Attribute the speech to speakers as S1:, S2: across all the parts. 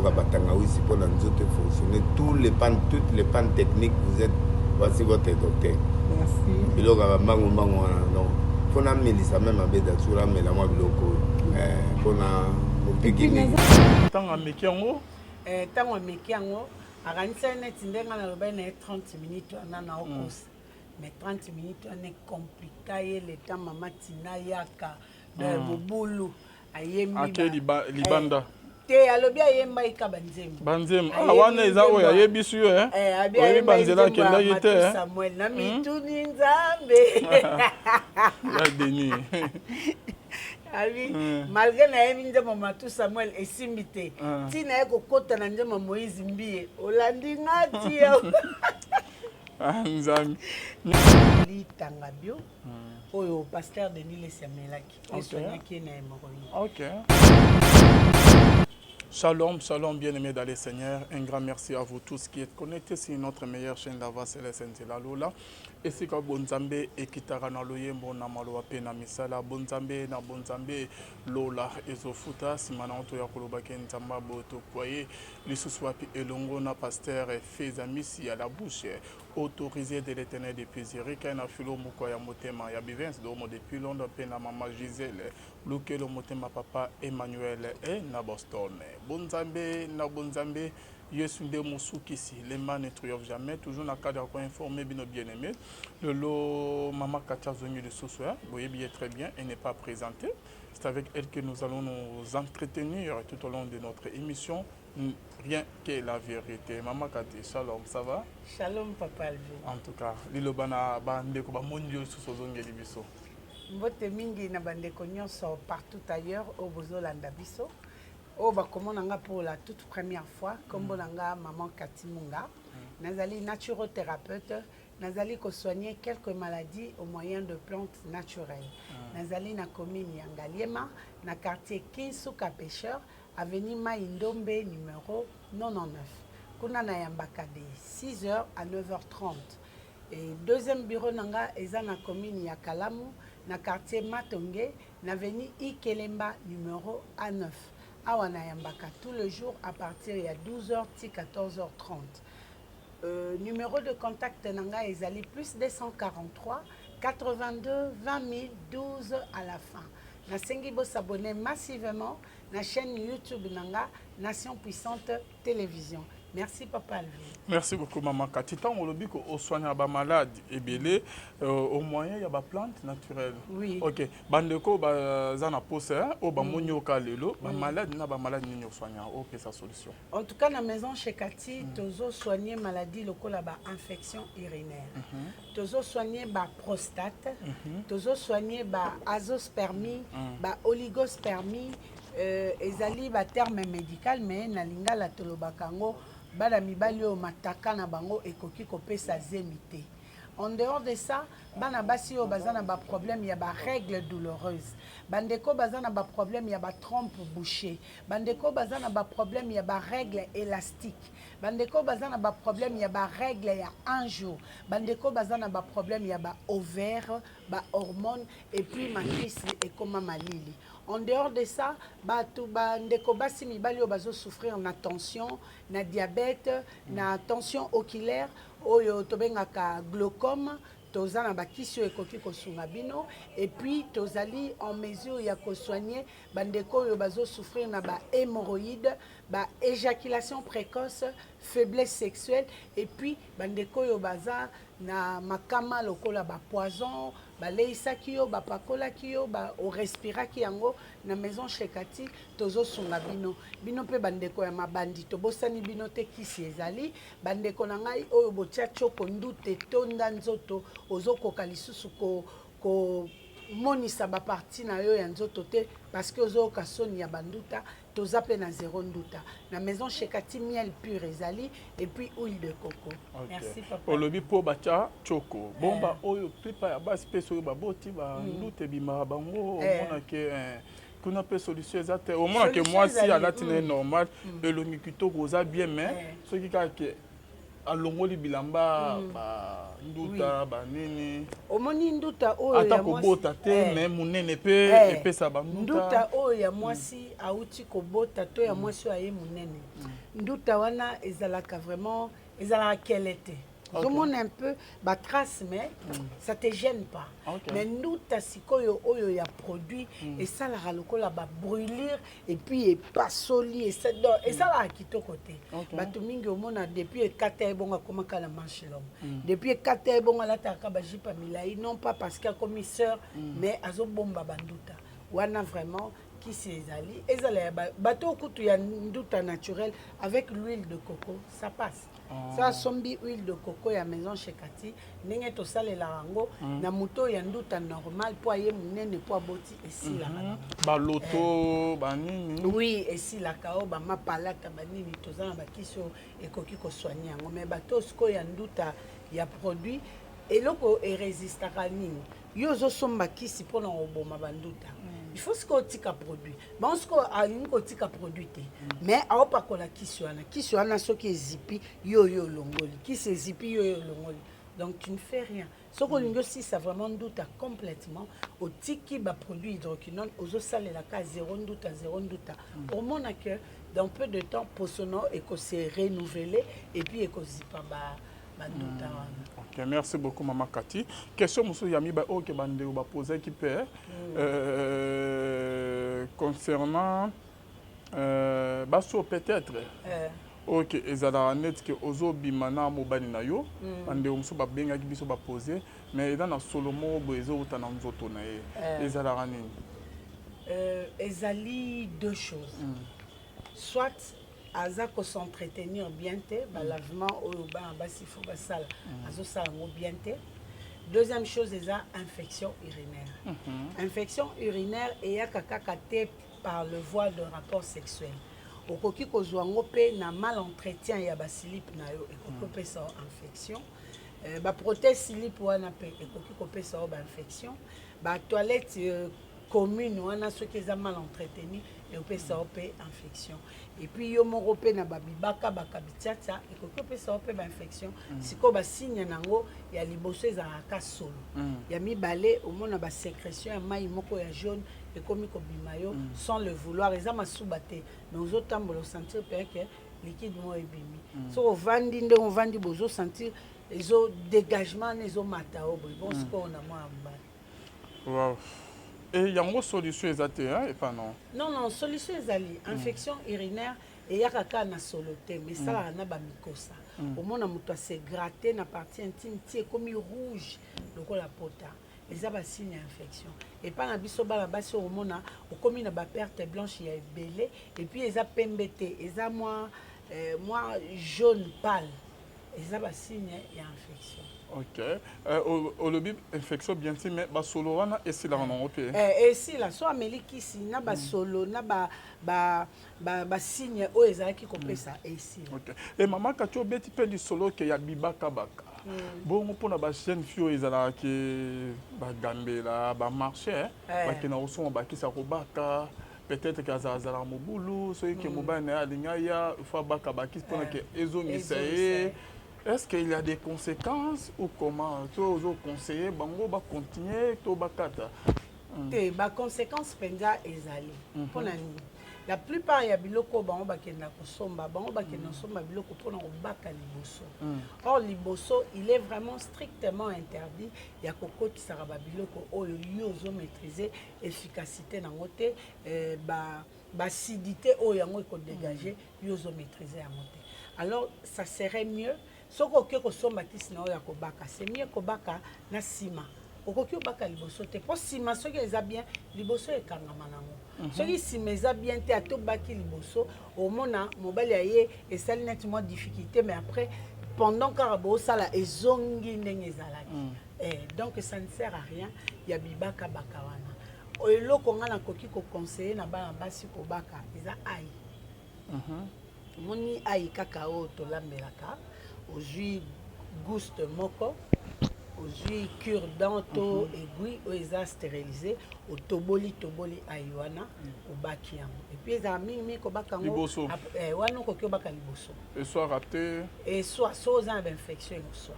S1: biloko ya batangawisi mpo na nzoto efonctionne. Tous les pannes, toutes les pannes techniques, vous êtes, voici votre docteur.
S2: Merci.
S1: Biloko ya bambangu mbangu wana, donc mpo namelisa meme abeda sura, amela mwa biloko oyo mpo na mopiki mingi.
S3: Ntango ameki yango?
S2: Ntango ameki yango, akanisaki neti ndenge nalobaki na ye 30 minutes wana na okosa, mais 30 minutes wana ecomplika ye le temps. Mama Tina yaka mobulu, ayembi.
S3: Ake libanda.
S2: Te, alobi ayembaki ka banzembo.
S3: Banzembo ah, wana eza oyo ayebisi yo. Oyebi banzela akendaki te.
S2: Samuel na mituni Nzambe.
S3: Ya Denis.
S2: Abi malgré nayebi nzembo Matu Samuel, esimbi te. Ntina ye kokɔta na nzembo Moïse Mbiye, olandi nga ti.
S3: Nzambe.
S2: Litanga bio oyo pasteur Denis Lesi amelaki, oyo eswanyaki ye na hémorroïde.
S3: Ok. Shalom, shalom, bien-aimés dans le Seigneur. Un grand merci à vous tous qui êtes connectés sur notre meilleure chaîne, la Voix Céleste Nzela Lola. Esika bonzambe ekitaka na loyembo, na maloba mpe na misala. Bonzambe na bonzambe, lola ezofuta. Nsima na toya kolobaki Nzambe boye, tokwaye lisusu wapi elongo na pasteur Feza Misi ya la bouche autorisée de l'Éternel depuis Zurich, na filo moko ya motema ya Bivens Domo depuis Londres, mpe na mama Gisèle Lukelo motema, papa Emmanuel e na Boston. Bonzambe na bonzambe, Yesu nde mosukisi, le mal ne triomphe jamais. Toujours na cadre ya koinformer bino, bien aimé, lelo mama Katia azongi lisusu. Boyebi ye très bien et n'est pas présenté. C'est avec elle que nous allons nous entretenir tout au long de notre émission Rien que la vérité. Mama Kati, shalom, ça va?
S2: Shalom, papa Alvin.
S3: En tout cas, liloba na bandeko bamoni yo lisusu, ozongeli biso.
S2: Mbote mingi na bandeko nyonso partout ailleurs oyo bozolanda biso, oyo bakomona nga pour la toute première fois. Nkombo na nga maman Kati Munga, nazali naturothérapeute, nazali kosoigner quelques maladies au moyen de plantes naturelles. Nazali na commune ya Ngaliema, na quartier Kinsuka Pêcheur, avenue Mai Ndombe numéro 99. Kuna nayambaka de 6h à 9h30. Et deuxième bureau na nga eza na commune ya Kalamu, na quartier Matonge, na avenue Ikelemba numéro A9. Awa nayambaka tout le jour à partir ya 12h ti 14h30. Numéro de contact na nga ezali plus 243 82 20 012 à la fin. Nasengi bosabonner massivement na chaîne YouTube na nga, Nation Puissante Télévision. Merci, papa Alvin.
S3: Merci beaucoup, mama Kati. Ntango olobi ko osoignaka bamalade ebele au moyen ya baplante naturelle.
S2: Oui.
S3: Ok, bandeko baza na posa oyo bamoni oka lelo, bamalade na bamalade nini osoignaka, opesa solution?
S2: En tout cas, na maison chez Kati, tozo soigner maladie lokola ba infection urinaire. Tozo soigner ba prostate, tozo soigner ba azoospermie, ba oligospermie, ezali ba terme médical, mais na lingala tolobaka yango bana mibali oyo mataka na bango ekoki kopesa zemi te. En dehors de ça, bana basi oyo baza na baproblème ya barègle douloureuse, bandeko baza na baproblème ya batrompe bouché, bandeko baza na baproblème ya barègle élastique, bandeko baza na baproblème ya barègle ya un jour, bandeko baza na baproblème ya baovaire, bahormone et puis makisi ekoma malili. En dehors de ça, bato, bandeko basi, mibali oyo bazosouffrir na tension, na diabète, na tension oculaire oyo tobengaka glaucome, toza na bakisi oyo ekoki kosunga bino. Et puis tozali en mesure ya kosoigner bandeko oyo bazosouffrir na bahémorroïde, baéjaculation précoce, faiblesse sexuelle, et puis bandeko oyo baza na makama lokola bapoison baleisaki yo, bapakolaki yo, orespiraki yango. Na maison chez Kati tozosunga bino. Bino mpe bandeko ya mabandi, tobosani bino te, kisi ezali. Bandeko na ngai oyo botia tioko, ndute tonda nzoto, ozokoka lisusu komonisa baparti na yo ya nzoto te parce que ozoyoka soni ya banduta, toza mpe na zéro nduta na maison chez Kati. Miel pur ezali et puis huile de coco. Merci, papa.
S3: Olobi mpo batya tioko bomba oyo plupart ya basi mpe soki baboti, banduta ebimaka bango. Omonake kuna mpe solution eza te. Omonake mwasi alati na ye normal, elongi kitoko, oza bien, mais soki kaka ke alongoli bilamba, banduta banini.
S2: Omoni nduta oyo
S3: ata kobota te, mais monene mpe epesa banduta.
S2: Nduta oyo ya mwasi auti kobota to ya mwasi oyo aye monene. Nduta wana ezalaka vraiment, ezalaka kele te. Ozomona un peu batrace, mais ça te gêne pas. Mais nduta sikoyo oyo ya produit esalaka lokola babrûlure et puis epasoli, donc esalaka kitoko te. Bato mingi omona depuis ekata ye bongo, akomaka na manche longue. Depuis ekata ye bongo, alataka bajupe ya milai, non pas parce que akomi sœur, mais azobomba banduta wana. Vraiment, kisi ezali, ezala ya bato kutu ya nduta naturel, avec l'huile de coco, ça passe. Ça, asombi huile de coco ya Maison Chez Kati, ndenge tosalelaka yango na moto oyo ya nduta normal, mpo aye monene, mpo aboti, esilaka nango.
S3: Baloto banini?
S2: Oui, esilaka. Oyo bamapalata banini, toza na bakisi oyo ekoki kosoigner yango. Mais bato sikoyo ya nduta ya produit, eloko erésistaka nini? Yo ozosomba kisi mpona koboma banduta, il faut sikoyo otika produit. Bango sikoyo alingi kotika produit te, mais aopakola kisi wana. Kisi wana soki ezipi yo, yo olongoli kisi, ezipi yo, yo olongoli, donc tu ne fais rien. Soki olingi osisa vraiment nduta complètement, otiki baproduit hydroquinone, ozosalelaka zéro nduta, zéro nduta, omona que dans peu de temps poso na yo ekose renouveler et puis ekozipa banduta wana.
S3: Ok, merci beaucoup, Mama Kati. Question mosusu ya miba oyo ke bandeko bapozaki mpe concernant baso peut-être oyo ke ezalaka neti ke ozobima na mobali na yo, bandeko mosusu babengaki biso, bapose, mais eza na solo moko boye ezowuta na nzoto na ye. Ezalaka nini?
S2: Ezali deux choses. Soit aza kos'entretenir bien te, balavement oyo bana basi fo basala, azosala yango bien te. Deuxième chose eza infection urinaire. Infection urinaire eyaka kaka te par le voie de rapport sexuel. Okoki kozwa yango mpe na mal entretien ya baslip na yo, ekoki kopesa yo infection. Baprotège slip wana mpe ekoki kopesa yo bainfection. Batoilette commune wana, soki eza mal entretenu, ekopesa yo mpe infection. Et puis yo moko mpe na babibaka bakabitiatia, ekoki kopesa yo mpe bainfection. Sikoyo basigne nango ya liboso ezalaka solo. Ya mibale, omona basécrétion ya mai moko ya jaune ekomi kobima yo sans le vouloir. Eza masuba te, mais ozotambola, osentir mpe ke liquide moko ebimi. Soki ovandi ndenge ovandi, bozosentir ezo dégagement wana ezomata o boye. Bon, sikoyo na mwana mobali.
S3: Wow. E yango solution eza te, hein, epa non?
S2: Non, solution ezali. Infection urinaire eyaka kaka na solo te, mais esalaka na bamikosa. Omona moto ase gratte na partie intime ti ekomi rouge lokola pota, eza basigne ya infection. Epai na biso bana basi, omona okomi na baperte blanche ya ebele, et puis eza pembe te, eza mwa jaune pâle, eza basigne ya infection.
S3: Ok, olobi infection bien ti, mais basolo wana esilaka nango mpe?
S2: Eh, esila. So ameli kisi na basolo na basigne oyo ezalaki kopesa, esila.
S3: Ok. E mama Kati, obeti mpe lisolo ke ya bibakabaka bongo mpona bajeune fille oyo ezalaka ke bagambela bamarché, bakenda kosomba bakisi ya kobaka. Peut-être ke azalazalaka mobulu, soki ke mobali na ye alingi aya, il faut abaka bakisi mpona ke ezongisa ye. Est-ce qu'il y a des conséquences ou comment? To ozoconseiller bango bacontinue to bakata?
S2: Te, baconséquence mpenza ezali. Mpona nini? La plupart ya biloko oyo bango bakenda kosomba, bango bakenda kosomba biloko mpona kobaka liboso. Or liboso, il est vraiment strictement interdit ya kokotisaka babiloko oyo yo ozomaîtrise efficacité nango te, baacidité oyo yango ekodégage, yo ozomaîtrise yango te. Alors ça serait mieux, soki oke kosomba kisi na oyo ya kobaka, c'est mieux kobaka na nsima. Okoki obaka liboso te, mpo nsima soki eza bien, liboso ekangama nango. Soki nsima eza bien te, ata obaki liboso, omona mobali aye, esali neti mwa difficulté, mais après, pendant kaka bosala, ezongi ndenge ezalaki. Donc ça ne sert à rien ya bibaka baka wana. Eloko nga nakoki koconseiller na bana basi kobaka eza ail. Omoni ail kaka oyo tolambelaka, ozwi gousse moko, ozwi cure-dent to aiguille oyo eza stérilisé, otoboli toboli ail wana, obaki yango. Et puis ezala mingimingi kobaka yango
S3: Liboso.
S2: Wana okoki obaka liboso.
S3: Eswaka te?
S2: Eswa, so oza na bainfection, ekoswa.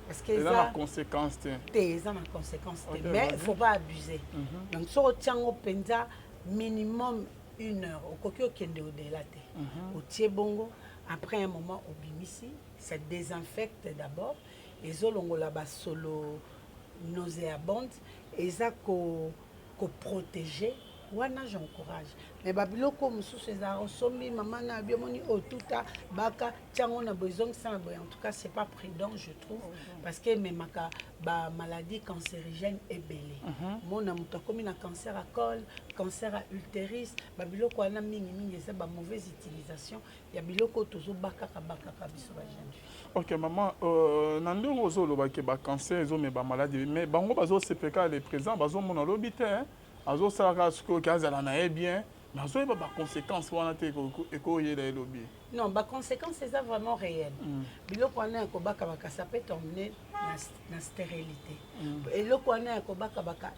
S2: Parce que
S3: eza na conséquence te?
S2: Te, eza na conséquence te, mais faut pas abuser. Donc soki otia yango mpenza minimum une heure, okoki okende au-delà te. Otie bongo. Après un moment obimisi, ça désinfecte d'abord, ezolongola basolo nauséabonde, eza ko protéger wana. J'encourage, mais babiloko mosusu ezalaka osombi, mama na bi omoni otuta baka tiango na boye, ezongisa na boye. En tout cas, c'est pas prudent, je trouve, parce que ememaka bamaladie cancérigène ebele. Mona moto akomi na cancer ya col, cancer ya utérus. Babiloko wana mingimingi eza bamauvaise utilisation ya biloko oyo tozobakaka bakaka biso bajeune fille.
S3: Ok mama, na ndenge ozolobaki, bacancer ezomema bamaladi, mais bango bazosepeka le présent, bazomona lobi te. Azosala kaka sikoyo ke azala na ye bien, mais azoyeba baconséquence wana te ekoyela ye lobi.
S2: Non, baconséquence eza vraiment réel. Biloko wana ya kobakabaka, ça peut t'emmener na stérilité. Eloko wana ya kobakabaka,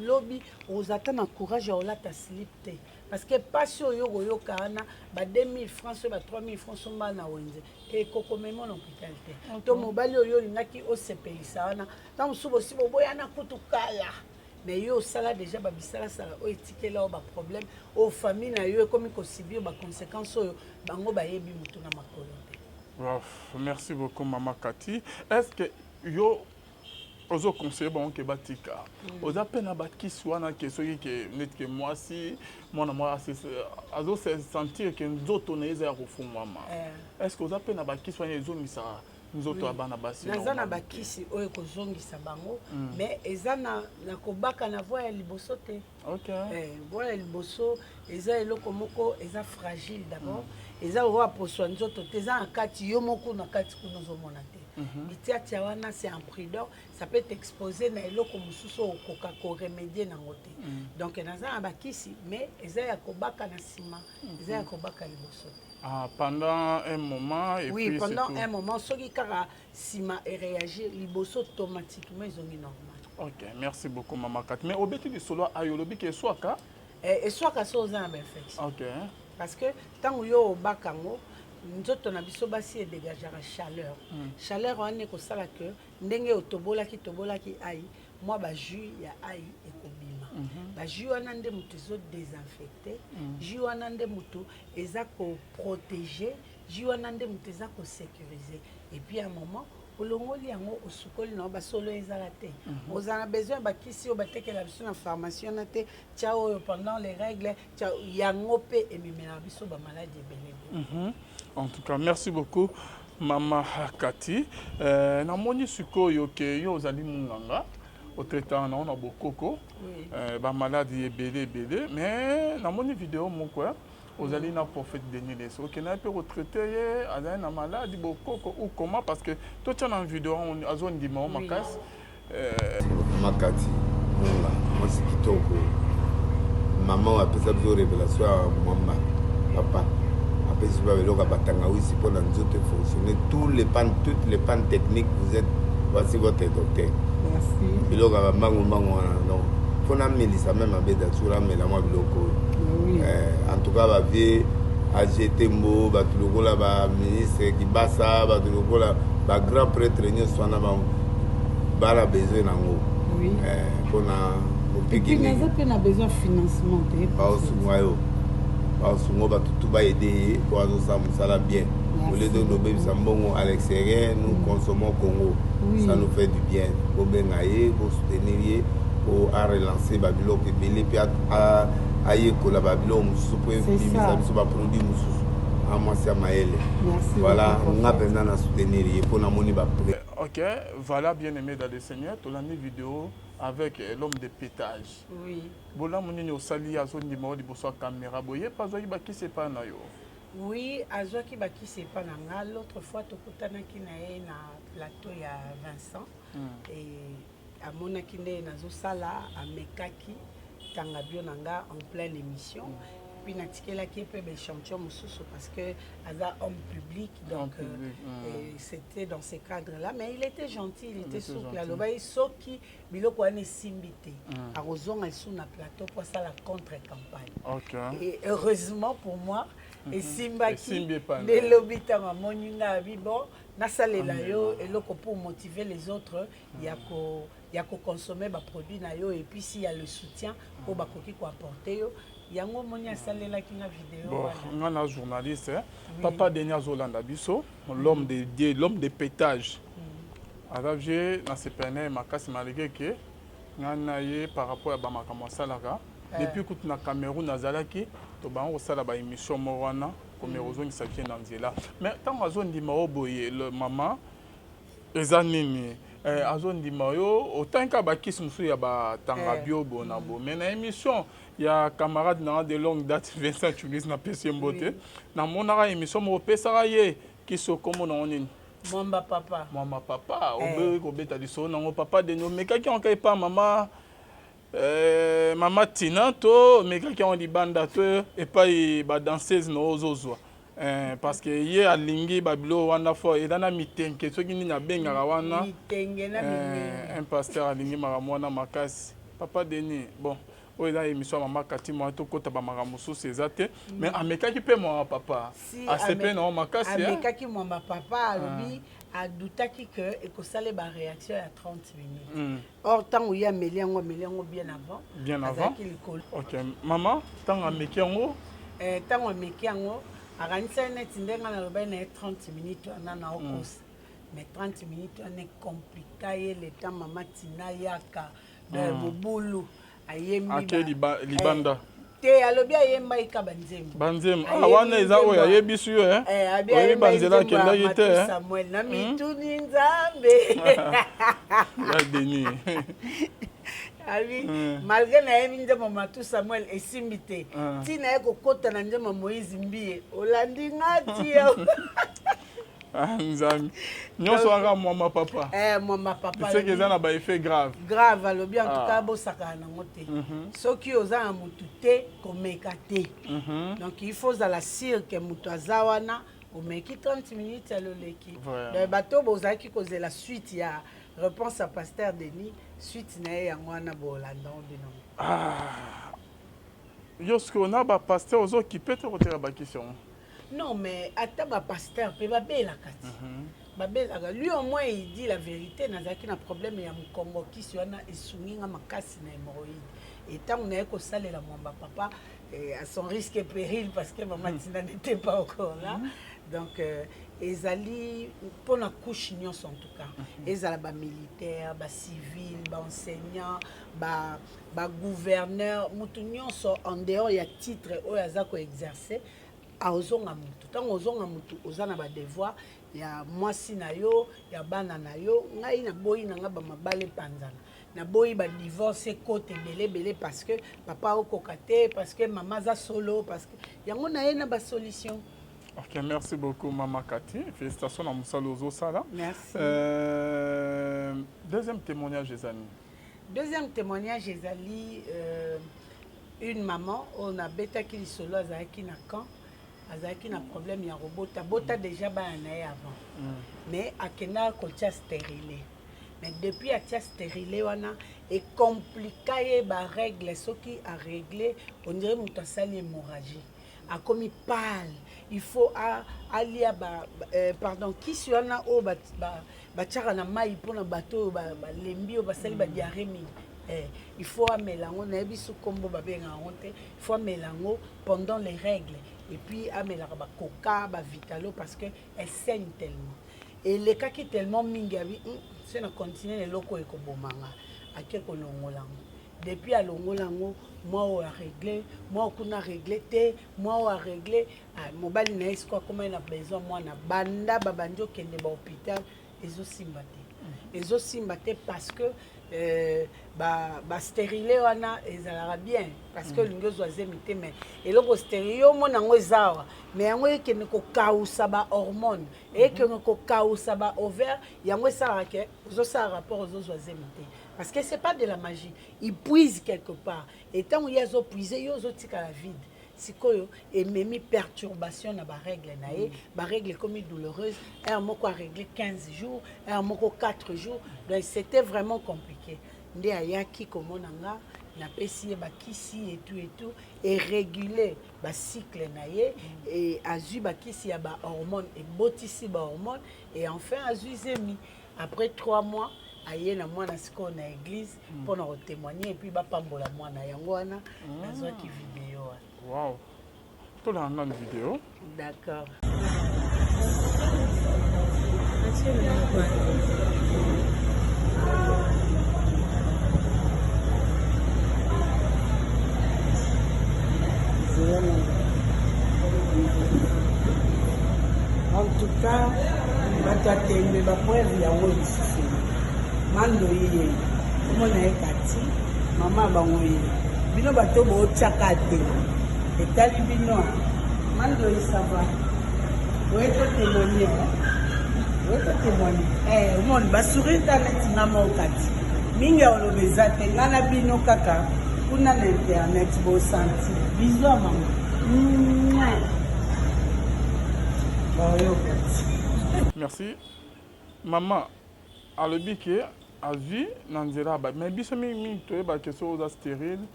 S2: lobi oza ata na courage ya olata slip te, parce que pasi oyo okoyoka wana, ba 2000 francs oyo, ba 3000 francs somba na wenze, ekokomema na hôpital te. To mobali oyo olingaki osepelisa wana, ntango mosusu bosi boboyana kutu kala, mais yo osala déjà babisalasala oyo etikela oyo baproblème oyo, famille na yo ekomi kosubir baconséquence oyo bango bayebi motu na makolo te.
S3: Wow, merci beaucoup mama Kati. Est ce que yo ozoconseille bango ke batika? Oza mpe na bakisi wana ke soki ke neti ke mwasi, mwana mwasi azose sentir ke nzoto na ye eza ya kofungwama, est ce que oza mpe na bakisi wana ezongisa nzoto ya bana basi?
S2: Naza na bakisi oyo ekozongisa bango, mais eza na kobaka na voie ya liboso te. Voie ya liboso eza eloko moko eza fragile d'abord, eza lokola poso ya nzoto te, eza na kati yo moko, na kati kuna ozomona te. Bitiatia wana, c'est imprudent, ça peut t'exposer na eloko mosusu oyo okoka koremédier nango te. Donc naza na bakisi, mais eza ya kobaka na nsima, eza ya kobaka liboso te.
S3: Ah, pendant un moment et
S2: oui,
S3: puis
S2: pendant
S3: c'est tout.
S2: Un moment, soki kaka nsima eréagir, liboso automatiquement ezongi normal.
S3: Ok, merci beaucoup mama Kati. Mais obeti lisolo ayo, olobi ke eswaka.
S2: Eswaka so oza na bainfection, parce que ntango yo obaka yango, nzoto na biso basi edégageaka chaleur. Chaleur wana ekosala ke ndenge otobolaki tobolaki ai, mwa bajus ya ai ekobima. Bajus wana nde moto ezodésinfecte, jus wana nde moto eza koprotéger, jus wana nde moto eza kosécuriser. Et puis un moment olongoli yango, osukoli na yo, basolo ezala te. Ozala na besoin ya bakisi oyo batekela biso na pharmacie wana te, tia oyo pendant les règles, tia yango mpe ememelaka biso bamaladi ebele ebele.
S3: En tout cas, merci beaucoup mama Kati. Namoni sikoyo ke yo ozali monganga, otraitaka nango na bokoko bamaladi ebele ebele, mais namoni video moko ozali na prophète Denis Lessie, okendaki mpe kotraite ye, azali na maladi bokoko ou comment? Parce que totia na video, azondima o makasi.
S1: Mama Kati Munga, mwasi kitoko, mama oyo apesa biso révélation ya mwamba. Papa apesi biso biloko ya batangawisi mpona nzoto efonctionne, tous les pannes, toutes les pannes techniques, vous êtes, voici votre docteur.
S2: Merci.
S1: Biloko ya bambangu mbangu wana, donc mpo namelisa meme abeta sura, amela mwa biloko oyo. En tout cas, bavieux AGT mbo bato lokola baministre Kibasa, bato lokola bagrand prêtre nyonso wana bana besoin nango mpona mopiki.
S2: Naza mpe na besoin financement te.
S1: Baosunga yo, baosunga bato tu baaider ye po azosala mosala bien. Au lieu de nobebisa mbongo à l'extérieur, nous consommons Congo. Ça nous fait du bien. Bobenga ye, bosoutenir ye po arelancer babiloko ebele mpe ayekola babiloko mosusu mpo ebimisa biso baproduit mosusu. Amwasi ya mayele, voilà. Nga mpenza na soutenir ye mpo namoni bapré.
S3: Ok, voilà, bien aimé dans le Seigneur, tolandi vidéo avec l'homme de pétage. Bolamu nini osali, azondima o liboso ya caméra boye mpe azwaki bakisi epai na yo?
S2: Oui, azwaki bakisi epai na nga. L'autre fois tokutanaki na ye na plateau ya Vincent et amonaki nde nazosala, amekaki tanga bio na nga en pleine émission. Puis natikelaki ye mpe baéchantillon mosusu parce que aza homme public, donc
S3: public,
S2: et c'était dans ce cadre là, mais il était gentil, il était
S3: était
S2: souple.
S3: Gentil.
S2: Alobaki soki biloko wana esimbi te, akozonga lisusu na plateau mpo asala contre campagne. Et heureusement pour moi, esimbaki.
S3: Esimbi epai na
S2: nde
S3: ye.
S2: Lobi ntango amoni nga, abi bon, nasalela yo eloko pour motiver les autres ya koconsommer baproduit na yo. Et puis s'il y a le soutien oyo bakoki koapporter yo. Yango omoni asalelaki nga video
S3: Bon,
S2: wana.
S3: Nga na journaliste, eh.
S2: Oui.
S3: Papa Denis azolanda biso, l'homme de Dieu, l'homme de pétage. Aza vieux na sepela na ye makasi, malgré que ngai na ye par rapport ya bamakambo asalaka. Depuis kutu na Cameroun azalaki, tobango kosala baémission moko wana, komeka kozongisa vie na nzela. Mais ntango azondima o boye, le mama eza nini? Azondima yo otangi kaka bakisi mosusu ya batanga bio bo na bo, mais na émission ya camarade na nga de longue date, Vincent Tunis, napesi ye mbote, namonaka émission moko opesaka ye kisi, okombo nango nini?
S2: Mwamba papa.
S3: Mwamba papa. Oboyi kobeta lisolo nango. Papa Deni, omekaki yango kaka epa mama Tina, to omekaki yango libanda, to epai badanseuse na ozozwa? Parce que ye alingi babiloko wana fo eza na mitenke, soki nini abengaka wana.
S2: Mitenge na
S3: Un pasteur alingi makambo wana makasi. Papa Denis, bon, oyo eza émission ya mama Kati mwa, tokɔta bamakambo mosusu eza te, mais amekaki mpe mwamba papa?
S2: Si.
S3: Asepe nango makasi, eh?
S2: Amekaki mwamba papa. Alobi adutaki ke ekosala baréaction ya 30 minutes. Or ntango ye ameli yango, ameli yango bien avant.
S3: Bien avant.
S2: Azalaki likolo.
S3: Ok, mama, ntango ameki yango?
S2: Ntango ameki yango, akanisaki neti ndenge nalobaki na ye 30 minutes wana na okosa, mais 30 minutes wana ecomplika ye. Le temps mama Tina yaka, donc mobulu, ayembi.
S3: Ake libanda.
S2: Te, alobi ayembaki ka banzembo.
S3: Banzembo, ah, wana eza oyo ayebisi yo, eh? Oyebi banzela akendaki te, eh?
S2: Samuel na mituni Nzambe.
S3: Ya Denis.
S2: Abi malgré nayebi nzembo Matu Samuel, esimbi te. Ntina ye kokɔta na nzembo Moïse Mbie, olandi nga ti.
S3: Ah, Nzambe, nyonso wana mwamba papa.
S2: Eh, mwamba papa.
S3: Seke eza na baeffet grave.
S2: Grave. Alobi en tout cas bosakana nango te. Soki oza na motu te, komeka te. Donc il faut ozala sûr ke moto aza wana. Omeki 30 minutes, aloleki. Donc bato bozalaki kozela suite ya réponse ya pasteur Denis, suite na ye yango wana, bolanda ngo bino.
S3: Ah. Yo sikoyo na bapasteur ozokipe te koteka bakisi yango?
S2: Non, mais ata bapasteur mpe babelaka ti, babelaka. Lui au moins il dit la vérité: nazalaki na problème ya mokongo, kisi wana esungi nga makasi na hémorroïde. Et ntango naye kosalela mwamba papa, à son risque et péril, parce que mama Tina n'était pas encore là. Donc ezali mpona couche nyonso en tout cas, ezala bamilitaire, bacivile, baenseignant, bagouverneur, motu nyonso en dehors ya titre oyo aza koexerce, ozonga motu. Ntango ozonga motu, oza na badevoir ya mwasi na yo, ya bana na yo. Ngai naboyi na nga bamabala epanzana, naboyi badivorce ekote ebele ebele parce que papa okoka te, parce que mama aza solo, parce que yango na ye na basolution.
S3: Ok, merci beaucoup mama Kati, félicitations na mosala ozosala.
S2: Merci.
S3: Deuxième témoignage ezali?
S2: Deuxième témoignage ezali une maman oyo nabetaki lisolo. Azalaki na camp, azalaki na problème ya kobota. Bota déjà bana na ye avant, mais akendaka kotia stérilet. Mais depuis atia stérilet wana, ecomplika ye barègle. Soki arègle, on dirait moto asali hémorragie, akomi pâle. Il faut alia ba, pardon, kisi wana oyo batiaka na mai mpona bato oyo balembi, oyo basali badiarrhée mingi. Il faut amela yango, nayebi so nkombo babengaka yango te. Il faut amela yango pendant les règles et puis amelaka bacoca, bavitalo, parce que elle saigne tellement, elekaki tellement mingi. Abi se na continue na eloko oyo ekobomanga, ake kolongola yango. Depuis alongola yango, mwa oyo arègle, mwa oyo kuna arègle te, mwa oyo arègle. Mobali na ye sikoyo akomai na besoin mwana. Banda babandi okende bahôpital, ezosimba te, ezosimba te, parce que bastérilet wana ezalaka bien parce que olingi ozwa zemi te, mais eloko stérile yo omona yango eza awa, mais yango ekende kokausa bahormone, ekende kokausa baovaire. Yango esalaka ke ozosala rapport, ozozwa zemi te, parce que c'est pas de la magie, il puise quelque part. Et ntango ye azopuise, yo ozotikala vide. Sikoyo ememi perturbation na barègle na ye. Barègle ekomi douloureuse, heure moko arègle 15 jours, heure moko 4 jours. Donc c'était vraiment compliqué. Nde ayaki komona nga, napesi ye bakisi etu etu, erégule bacycle na ye, e azwi bakisi ya bahormone, ebotisi bahormone, et enfin azwi zemi après 3 mois. Aye na mwana sikoyo na église mpona kotémoigner et puis bapambola mwana. Yango wana nazwaki video wana.
S3: Wow, tolanda nanu video.
S2: D'accord. En tout cas, bato ya tembe, bapreuve yango lisusu. Mandoi ye omona ye kati mama bango ye bino bato bootiaka te, etali bino. Mandoi, ça va? Oye totémoigner, oye totémoigner. Omoni basourire ta neti nga moko kati mingi ya koloba eza te. Nga na bino kaka kuna na internet bosanti. Bisous ya mama, baoyoka.
S3: Merci mama. Alobi ke azwi na nzela ya ba, mais biso mingimingi toyebaka soki oza stérile,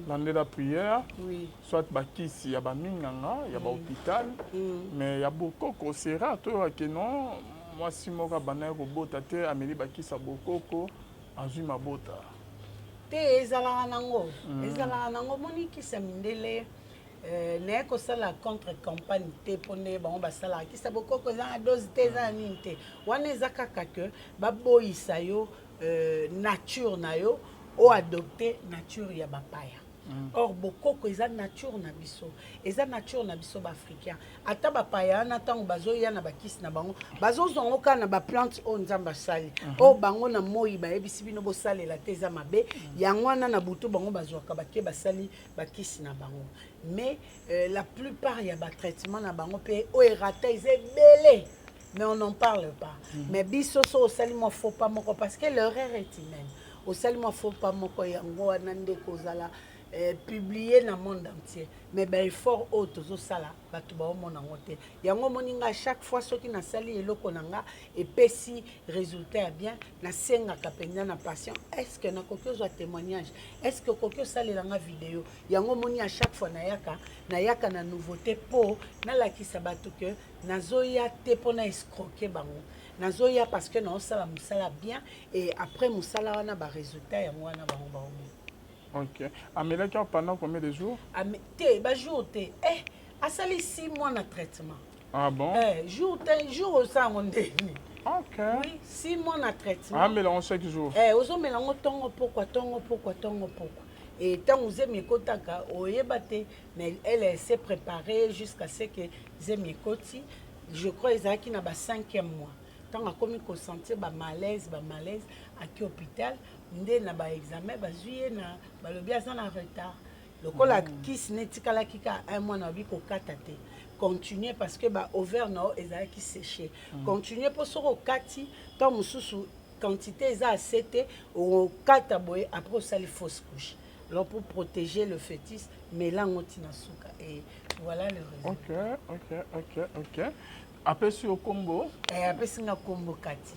S3: landela prière, soit bakisi ya baminganga ya bahôpital, mais ya bokoko c'est rare. Toyoka ke non, mwasi moko abandaki kobota te, ameli bakisi ya bokoko, azwi mabota.
S2: Te, ezalaka nango, ezalaka nango. Omoni kisi ya mindele, naye kosala contre campagne te, mpo nde bango basalaka kisi ya bokoko eza na dose te, eza na nini te. Wana eza kaka ke baboyisa yo nature na yo, oadopte nature ya bapaya. Or bokoko eza nature na biso, eza nature na biso baafricain. Ata bapaya wana, ntango bazoya na bakisi na bango, bazozwa yango kaka na baplante oyo Nzambe asali. Oyo bango na moi bayebisi bino bosalela te, eza mabe. Yango wana na butu bango bazwaka, bake basali bakisi na bango. Mais la plupart ya batraitement na bango mpe oyo erata eza ebele, mais on n'en parle pas. Mais biso so osali mwa faux pas moko, parce que l'erreur est humaine, osali mwa faux pas moko, yango wana nde kozala publié na monde entier. Mais baeffort oyo tozosala, bato baomona yango te. Yango omoni nga, chaque fois soki nasali eloko na nga, epesi résultat ya bien, nasengaka mpenza na patient: est ce que nakoki ozwa témoignage? Est ce que okoki osalela nga video? Yango omoni, à chaque fois nayaka na nouveauté mpo nalakisa bato ke nazoya te mpona escroquer bango. Nazoya parce que naosala mosala bien, et après mosala wana, barésultat yango wana bango baomona.
S3: Ok, amelaki awa pendant combien de jours?
S2: Te, bajour te. Asali 6 mois na traitement.
S3: Ah bon?
S2: Jour te, jour osala yango ndeni. Oui, 6 mois na traitement.
S3: Amela yango chaque jour?
S2: Ozomela yango ntongo pokwa, ntongo pokwa, ntongo pokwa. E ntango zemi ekotaka, oyeba te, mais elle s'est préparée jusqu'à ce que zemi ekoti. Je crois ezalaki na ba cinquième mois. Ntango akomi kosentir bamalaise, bamalaise, aki hôpital nde na baexamen bazwi ye na balobi aza na retard. Lokola kisi ne etikalaki kaka un mois, na babi kokata te, continue, parce que baovaire na yo ezalaki séché. Continue, mpo soki okati, ntango mosusu quantité eza ase te, okata boye, après osali fausse couche. Alors pour protéger le fœtus, mela yango ntina suka, et voilà le résultat.
S3: Ok, apesi yo kombo?
S2: Apesi nga kombo Kati.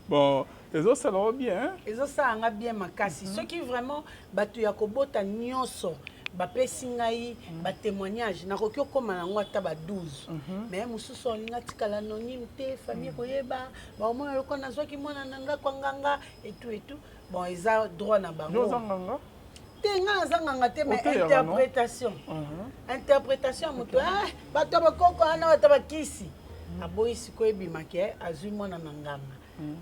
S3: Bon, ezosala yo bien?
S2: Ezosala nga bien makasi. Soki vraiment bato ya kobota nyonso bapesi ngai batémoignage, nakoki okóma nango ata ba 12. Mais mosusu alinga atikala anonyme te, famille koyeba, baomona lokola nazwaki mwana na ndako ya nganga etu etu. Bon, eza droit na
S3: Yo
S2: bango.
S3: Oza nganga?
S2: Te, nga naza nganga te, mais
S3: Oteyaka, non?
S2: interprétation, interprétation ya moto. Bato ya bakoko wana, bato ya bakisi, aboyi sikoyo ebimaki azwi mwana na nganga.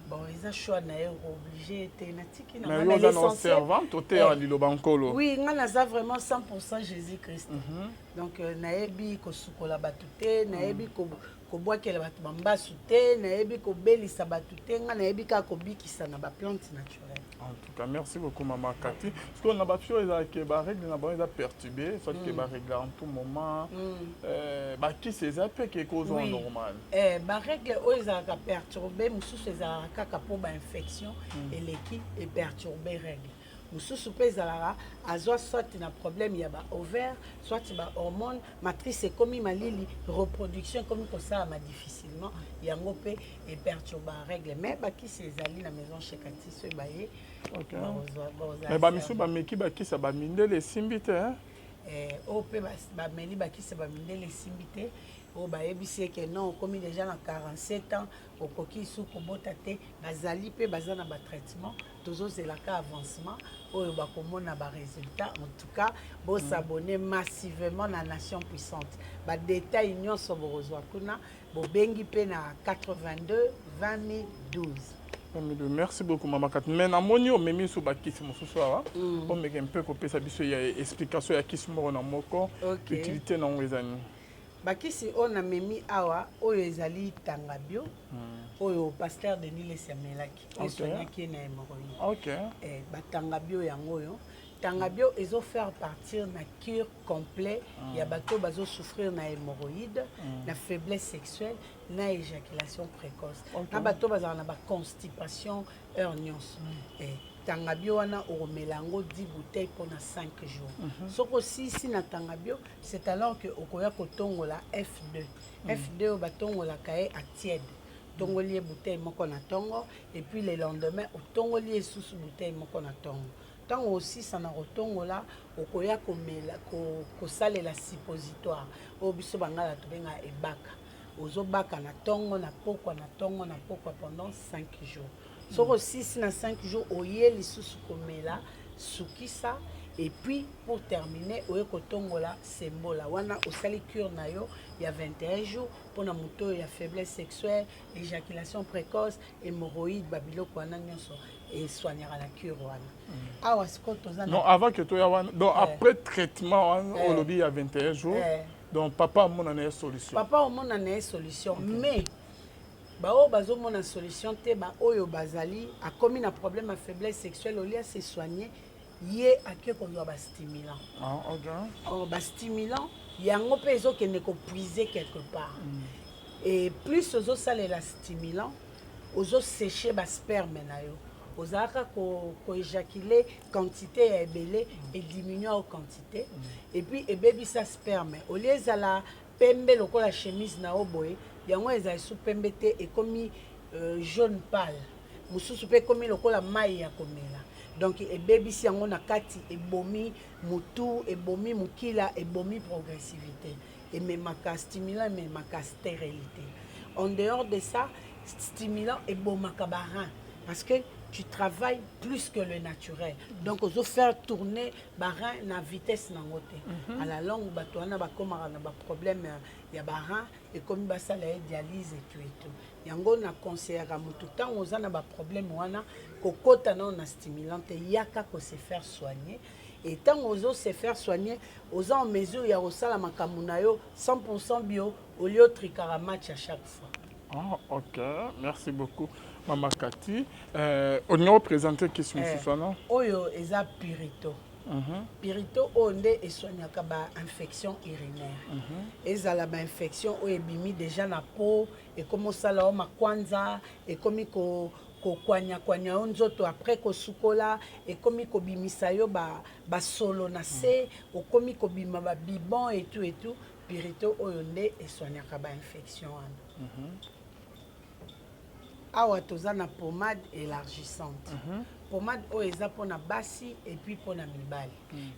S2: Bon, eza choix na ye, obligé te, natiki na
S3: Mais
S2: nga.
S3: yo
S2: Mais
S3: oza na
S2: l'essentiel-
S3: servante, oteyaka liloba Nkolo.
S2: Oui, nga naza vraiment 100 Jésus Christ. Donc nayebi kosukola bato te, nayebi kobwakela bato bambasu te, nayebi kobelisa bato te. Nga nayebi kaka kobikisa na baplante naturelle.
S3: En tout cas, merci beaucoup, Maman Kati. Parce qu'on a pas fait que ba règle na bango eza perturbé, soit que ba règle en tout moment. Ba qui c'est ça peut que cause normal.
S2: Barègle oyo ezalaka perturbe, mosusu ezalaka kaka mpo bainfection eleki, eperturbe règle. Mosusu mpe ezalaka azwa soit na problème ya baovaire, soit bahormone, matrice ekomi malili, reproduction ekomi kosalama difficilement, yango mpe eperturbe règle. Mais bakisi ezali na maison chez Kati, so baye bakozwa.
S3: Mais ba misu ba meki ba kisa ba mindele esimbi te, hein?
S2: Oyo mpe bameli bakisi ya bamindele esimbi te. Oyo bayebisi ye ke non, okomi déjà na 47 ans, okoki lisusu kobota te. Bazali mpe baza na batraitement, tozozelaka avancement oyo bakomona barésultat. En tout cas, bos'abonner massivement na Nation Puissante. Badetail nyonso bokozwa kuna. Bobengi mpe na 82 20 12.
S3: Merci beaucoup, Mama Kati. Mais namoni omemi so bakisi mosusu awa. Omeke mpe kopesa biso ya explication ya kisi moko na moko. Utilité nango eza nini?
S2: Bakisi oyo namemi awa, oyo ezali tanga bio, oyo pasteur Denis Lesi amelaki, oyo esoignaki ye na hémorroïde. Batanga bio yango oyo. Tanga bio ezofaire partir na cure complet ya bato oyo bazosouffrir na hémorroïde, na faiblesse sexuelle, na éjaculation précoce, na bato oyo bazalaka na baconstipation heure nyonso. Tanga bio wana, okomela yango 10 bouteille mpona 5 jours. Soki osilisi na tanga bio, c'est alors que okoya kotongola F2. F2 oyo batongolaka ye a tiède. Tongoli ye bouteille moko na ntongo, et puis le lendemain otongoli ye lisusu bouteille moko na ntongo. Ntango osisa na kotongola, okoya komela, kosalela suppositoire oyo biso bangala tobengaka ebaka. Ozobaka na ntongo na pokwa, na ntongo na pokwa, pendant 5 jours. Soki osisi na 5 jours, oye lisusu komela sukisa, et puis pour terminer oye kotongola sembola. Wana osali cure na yo ya 21 jours mpona moto oyo ya faiblesse sexuelle, éjaculation précoce, hémorroïde. Babiloko wana nyonso esoignaka na cure wana. Awa sikoyo toza
S3: na Non, avant que toya wana, donc après traitement wana olobi ya 21 jours, donc papa amona na ye solution?
S2: Papa omona na ye solution, mais baoyo bazomona solution te, baoyo bazali akomi na problème ya faiblesse sexuelle, au lieu ase soigner, ye ake kozwa bastimulant. Or bastimulant yango mpe ezokende kopuiser quelque part. Et plus ozosalela stimulant, ozosécher basperme na yo. Ozalaka koéjaculer quantité ya ebele, ediminue yo quantité, et puis ebebisa sperme. Au lieu ezala pembe lokola chemise na yo boye, yango ezala esu pembe te, ekomi jaune pâle. Mosusu mpe ekomi lokola mai ya komela. Donc ebebisi yango na kati, ebomi motu, ebomi mokila, ebomi progressivité. Ememaka stimulant, ememaka stérilité. En dehors de ça, stimulant ebomaka barein, parce que tu travailles plus que le naturel. Donc ozofaire tourner barein na vitesse nango te. À la longue, bato wana bakomaka na baproblème ya barein, ekomi basala ye dialyse et tout et tout. Yango na conseillaka motu, ntango oza na baproblème wana, kokota nano na stimulant te, yaka kose faire soigner. Et ntango ozo se faire soigner, oza en mesure ya kosala makambo na yo 100 bio, au lieu otrikaka match à chaque fois.
S3: Ah, ok, merci beaucoup, Mama Kati. Olingi oprésente kisi mosusu wana?
S2: Oyo eza purito. Purito oyo nde esoignaka bainfection urinaire. Ezala bainfection oyo ebimi déjà na peau, ekomi osala yo makwanza, ekomi kokwanyakwanya yo nzoto après kosukola, ekomi kobimisa yo basolo na se, okomi kobima babibon et tout et tout, purito oyo nde esoignaka bainfection wana. Awa toza na pommade élargissante. Pommade oyo eza mpona basi et puis mpona mibali.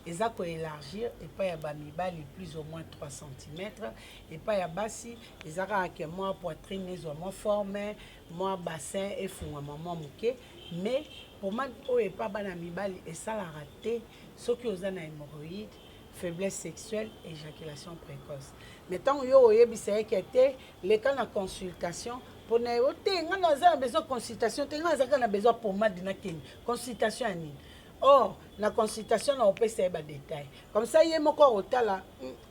S2: Eza koélargir epai ya bamibali plus ou moins 3 cm, epai ya basi eza kaka ke mwa poitrine ezwa mwa forme, mwa bassin efungwama mwa moke. Mais pommade oyo epa bana mibali esalaka te soki oza na hémorroïde, faiblesse sexuelle, éjaculation précoce. Mais ntango yo oyebisa ye ke te, leka na consultation mpona yo te, ngai naza na besoin consultation te, ngai naza kaka na besoin pommade, nakende consultation ya nini? Or na consultation na opesa ye badetail comme ça, ye moko akotala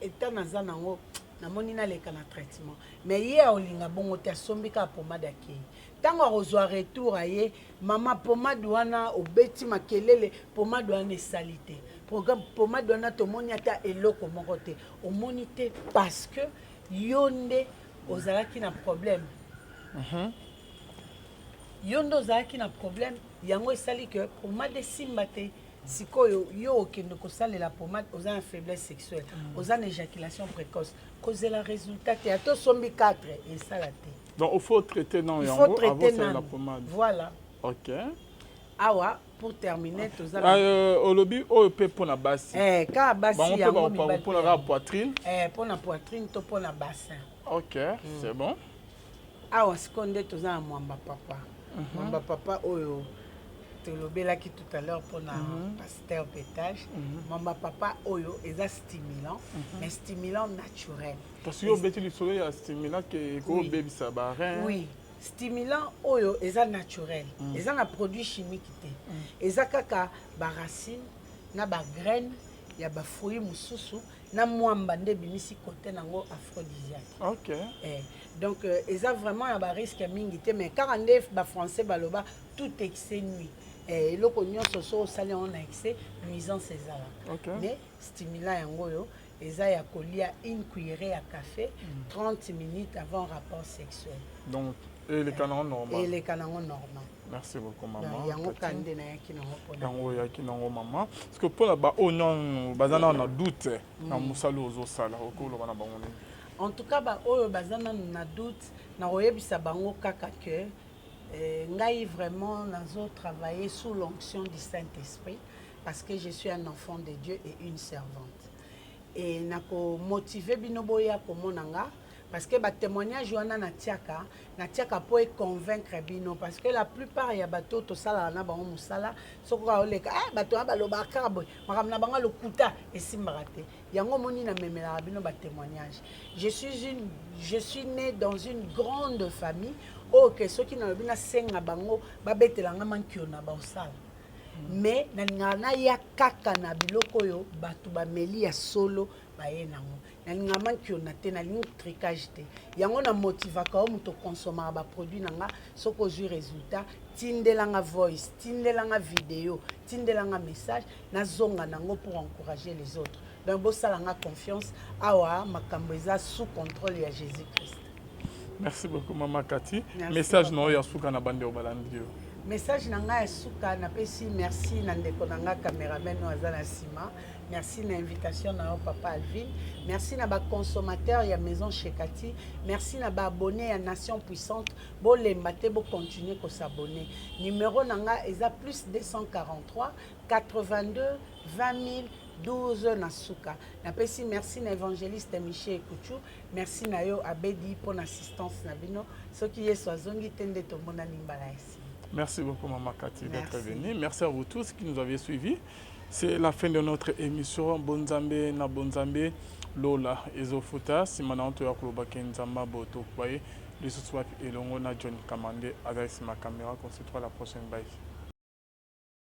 S2: eta naza nango, namoni naleka na traitement. Mais ye aolinga bongo te, asombi kaka pommade, akei. Ntango akozwa retour, aye: "Mama, pommade wana obeti makelele, pommade wana esali te. Programme pommade wana, tomoni ata eloko moko te." Omoni te parce que yo nde ozalaki na problème. Yo nde ozalaki na problème, yango esali ke pommade esimba te. Sikoyo yo okende kosalela pommade, oza na faiblesse sexuelle, oza na éjaculation précoce, kozela résultat te. Ata osombi 4, esala te.
S3: Donc il faut traiter non
S2: Il
S3: yango
S2: faut traiter
S3: avant la
S2: nanu.
S3: Pommade.
S2: Voilà. Awa pour terminer, toza na
S3: Olobi oyo mpe mpona basi.
S2: Kaka basi.
S3: Bango mpe
S2: yango
S3: bakopaka
S2: mibali
S3: mpona
S2: mpe
S3: kaka poitrine.
S2: Mpona poitrine to mpona bassin.
S3: Ok, c'est bon.
S2: Awa sikoyo nde toza na mwamba papa. Mwamba papa oyo tolobelaki tout à l'heure mpona pasteur pétage. Mwamba papa oyo eza stimulant, mais stimulant naturel.
S3: Parce yo obeti lisolo ya stimulant ke ekobebisa barein.
S2: Oui, stimulant oyo eza naturel, eza na produit chimique te. Eza kaka baracine na bagraine ya bafruit mosusu na mwamba nde ebimisi kote nango aphrodisiaque. Donc eza vraiment ya barisque mingi te, mais kaka nde bafrançais baloba tout excès nuit. Eloko nyonso so osali yango na excès, nuisance ezalaka. Mais stimulant yango oyo eza ya kolia une cuillerée ya café 30 minutes avant rapport sexuel.
S3: Donc eleka nango normal.
S2: Eleka nango normal.
S3: Merci beaucoup, mama.
S2: Yango
S3: Cathy.
S2: ka nde nayaki nango mpona
S3: Yango oyaki nango, mama, parce que mpona baoyo nanu baza nano na doute na mosala oyo ozosala, okoloba na bango nini?
S2: En tout cas, baoyo baza nanu na doute, nakoyebisa bango kaka ke ngai vraiment nazotravailler sous l'onction du Saint-Esprit, parce que je suis un enfant de Dieu et une servante. Et nakomotive bino boya komona nga, parce que batémoignage wana natiaka mpo econvaincre bino, parce que la plupart ya bato tosalaka na bango mosala, soki kaka oleka bato wana balobaka kaka boye, makambo na bango lokuta, esimbaka te. Yango omoni namemelaka bino batémoignage. Je suis né dans une grande famille oyo ke soki nalobi nasenga bango babetelanga mankiona baosala, mais nalingaka naya kaka na biloko oyo bato bameli ya solo baye nango. Nalingaka mankiona te, nalingi trucage te. Yango na motivaka oyo moto okonsomaka baproduit na nga. Soki ozwi résultat, tindelanga voice, tindelanga video, tindelanga message, nazonga nango pour encourager les autres. Donc bosalanga confiance, awa makambo eza sous contrôle ya Jésus Christ.
S3: Merci beaucoup, mama Kati.
S2: Merci,
S3: message
S2: papa.
S3: Na oyo ya suka na bande oyo balandi yo.
S2: Message na ngai ya suka, napesi merci na ndeko na ngai cameraman oyo aza na nsima. Merci na invitation na yo, papa Alvin. Merci na baconsommateur ya Maison Chez Kati. Merci na baabonné ya Nation Puissante. Bolemba te, bocontinue kosabonner. Numéro na ngai eza plus 243 82 20 012 na suka. Napesi merci na évangéliste Michel Ekuchu. Merci na yo Abedi mpo na assistance na bino. Soki Yesu azongi te, nde tomonani mbala ya nsima.
S3: Merci beaucoup, Maman Kati, d'être
S2: Merci.
S3: venue. Merci à vous tous qui nous avez suivis. C'est la fin de notre émission. Bonzambe na Bonzambe, Lola Ezofuta, Simana Anto Yakoloba Kenzamba Boto Kwaye, lisusu wapi elongo na John Kamande, azali nsima caméra. On se retrouve à la prochaine. Bye.